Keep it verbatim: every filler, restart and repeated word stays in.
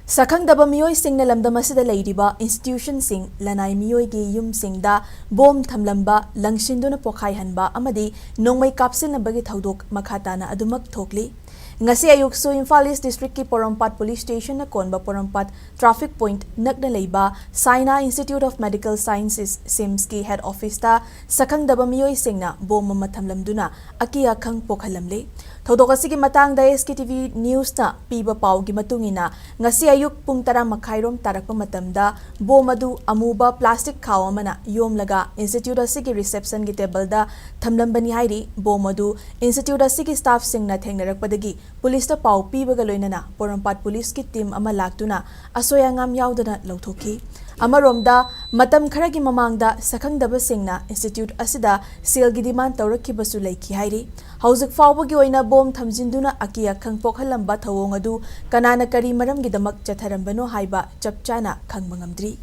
ꯁꯛꯈꯪꯗꯕ ꯃꯤꯑꯣꯏꯁꯤꯡꯅ ꯂꯝꯗꯝ ꯑꯁꯤꯗ ꯂꯩꯔꯤꯕ institutionꯁꯤꯡ, ꯂꯅꯥꯏ ꯃꯤꯑꯣꯏꯒꯤ ꯌꯨꯝꯁꯤꯡꯗ ꯕꯣꯝ ꯊꯝꯂꯝꯕ, ꯂꯪꯁꯤꯟꯗꯨꯅ ꯄꯣꯈꯥꯏꯍꯟꯕ ꯑꯃꯗꯤ ꯅꯣꯡꯃꯩ ꯀꯥꯞꯁꯤꯟꯅꯕꯒꯤ ꯊꯧꯗꯣꯛ ꯃꯈꯥ ꯇꯥꯅ ꯑꯗꯨꯃꯛ ꯊꯣꯛꯂꯤ꯫ ꯉꯁꯤ ꯑꯌꯨꯛꯁꯨ ꯏꯝꯐꯥꯜ ꯏꯁ ꯗꯤꯁꯇ꯭ꯔꯤꯛꯀꯤ ꯄꯣꯔꯣꯝꯄꯥꯠ ꯄꯨꯂꯤꯁ ꯁ꯭ꯇꯦꯁꯟꯅ ꯀꯣꯟꯕ ꯄꯣꯔꯣꯝꯄꯥꯠ ꯇ꯭ꯔꯥꯐꯤꯛ ꯄꯣꯏꯟꯠ ꯅꯛꯅ ꯂꯩꯕ ꯁꯥꯏꯅꯥ ꯏꯟꯁꯇꯤꯇ꯭ꯌꯨꯠ ꯑꯣꯐ ꯃꯦꯗꯤꯀꯦꯜ ꯁꯥꯏꯟꯁꯦꯁ, ꯁꯤꯝꯁꯀꯤ ꯍꯦꯗ ꯑꯣꯐꯤꯁꯇ ꯁꯛꯈꯪꯗꯕ ꯃꯤꯑꯣꯏꯁꯤꯡꯅ ꯕꯣꯝ ꯑꯃ ꯊꯝꯂꯝꯗꯨꯅ ꯑꯀꯤ ꯑꯈꯪ ꯄꯣꯛꯍꯜꯂꯝꯂꯦ꯫ ꯊꯧꯗꯣꯛ ꯑꯁꯤꯒꯤ ꯃꯇꯥꯡꯗ ꯑꯦꯁ ꯀꯦ ꯇꯤ ꯚꯤ ꯅ꯭ꯌꯨꯁꯅ ꯄꯤꯕ ꯄꯥꯎꯒꯤ ꯃꯇꯨꯡ ꯏꯟꯅ, ꯉꯁꯤ ꯑꯌꯨꯛ ꯄꯨꯡ ꯇꯔꯥ ꯃꯈꯥꯏꯔꯣꯝ ꯇꯥꯔꯛꯄ ꯃꯇꯝꯗ ꯕꯣꯝ ꯑꯗꯨ ꯑꯃꯨꯕ ꯄ꯭ꯂꯥꯁꯇꯤꯛ ꯈꯥꯎ ꯑꯃꯅ ꯌꯣꯝꯂꯒ ꯏꯟꯁꯇꯤꯇ꯭ꯌꯨꯠ ꯑꯁꯤꯒꯤ ꯔꯤꯁꯦꯞꯁꯟꯒꯤ ꯇꯦꯕꯜꯗ ꯊꯝꯂꯝꯕꯅꯤ ꯍꯥꯏꯔꯤ꯫ ꯕꯣꯝ ꯑꯗꯨ ꯏꯟꯁꯇꯤꯇ꯭ꯌꯨꯠ ꯑꯁꯤꯒꯤ ꯁ꯭ꯇꯥꯐꯁꯤꯡꯅ ꯊꯦꯡꯅꯔꯛꯄꯗꯒꯤ ꯄꯨꯂꯤꯁꯇ ꯄꯥꯎ ꯄꯤꯕꯒ ꯂꯣꯏꯅꯅ ꯄꯣꯔꯣꯝꯄꯥꯠ ꯄꯨꯂꯤꯁꯀꯤ ꯇꯤꯝ ꯑꯃ ꯂꯥꯛꯇꯨꯅ ꯑꯁꯣꯏ ꯑꯉꯥꯝ ꯌꯥꯎꯗꯅ ꯂꯧꯊꯣꯛꯈꯤ꯫ ꯑꯃꯔꯣꯝꯗ, ꯃꯇꯝ ꯈꯔꯒꯤ ꯃꯃꯥꯡꯗ ꯁꯛꯈꯪꯗꯕꯁꯤꯡꯅ ꯏꯟꯁꯇꯤꯇ꯭ꯌꯨꯠ ꯑꯁꯤꯗ ꯁꯦꯜꯒꯤ ꯗꯤꯃꯥꯟ ꯇꯧꯔꯛꯈꯤꯕꯁꯨ ꯂꯩꯈꯤ ꯍꯥꯏꯔꯤ꯫ ꯍꯧꯖꯤꯛ ꯐꯥꯎꯕꯒꯤ ꯑꯣꯏꯅ ꯕꯣꯝ ꯊꯝꯖꯤꯟꯗꯨꯅ ꯑꯀꯤ ꯑꯈꯪ ꯄꯣꯛꯍꯜꯂꯝꯕ ꯊꯧꯑꯣꯡ ꯑꯗꯨ ꯀꯅꯥꯅ ꯀꯔꯤ ꯃꯔꯝꯒꯤꯗꯃꯛ ꯆꯠꯊꯔꯝꯕꯅꯣ ꯍꯥꯏꯕ ꯆꯞ ꯆꯥꯅ ꯈꯪꯕ ꯉꯝꯗ꯭ꯔꯤ꯫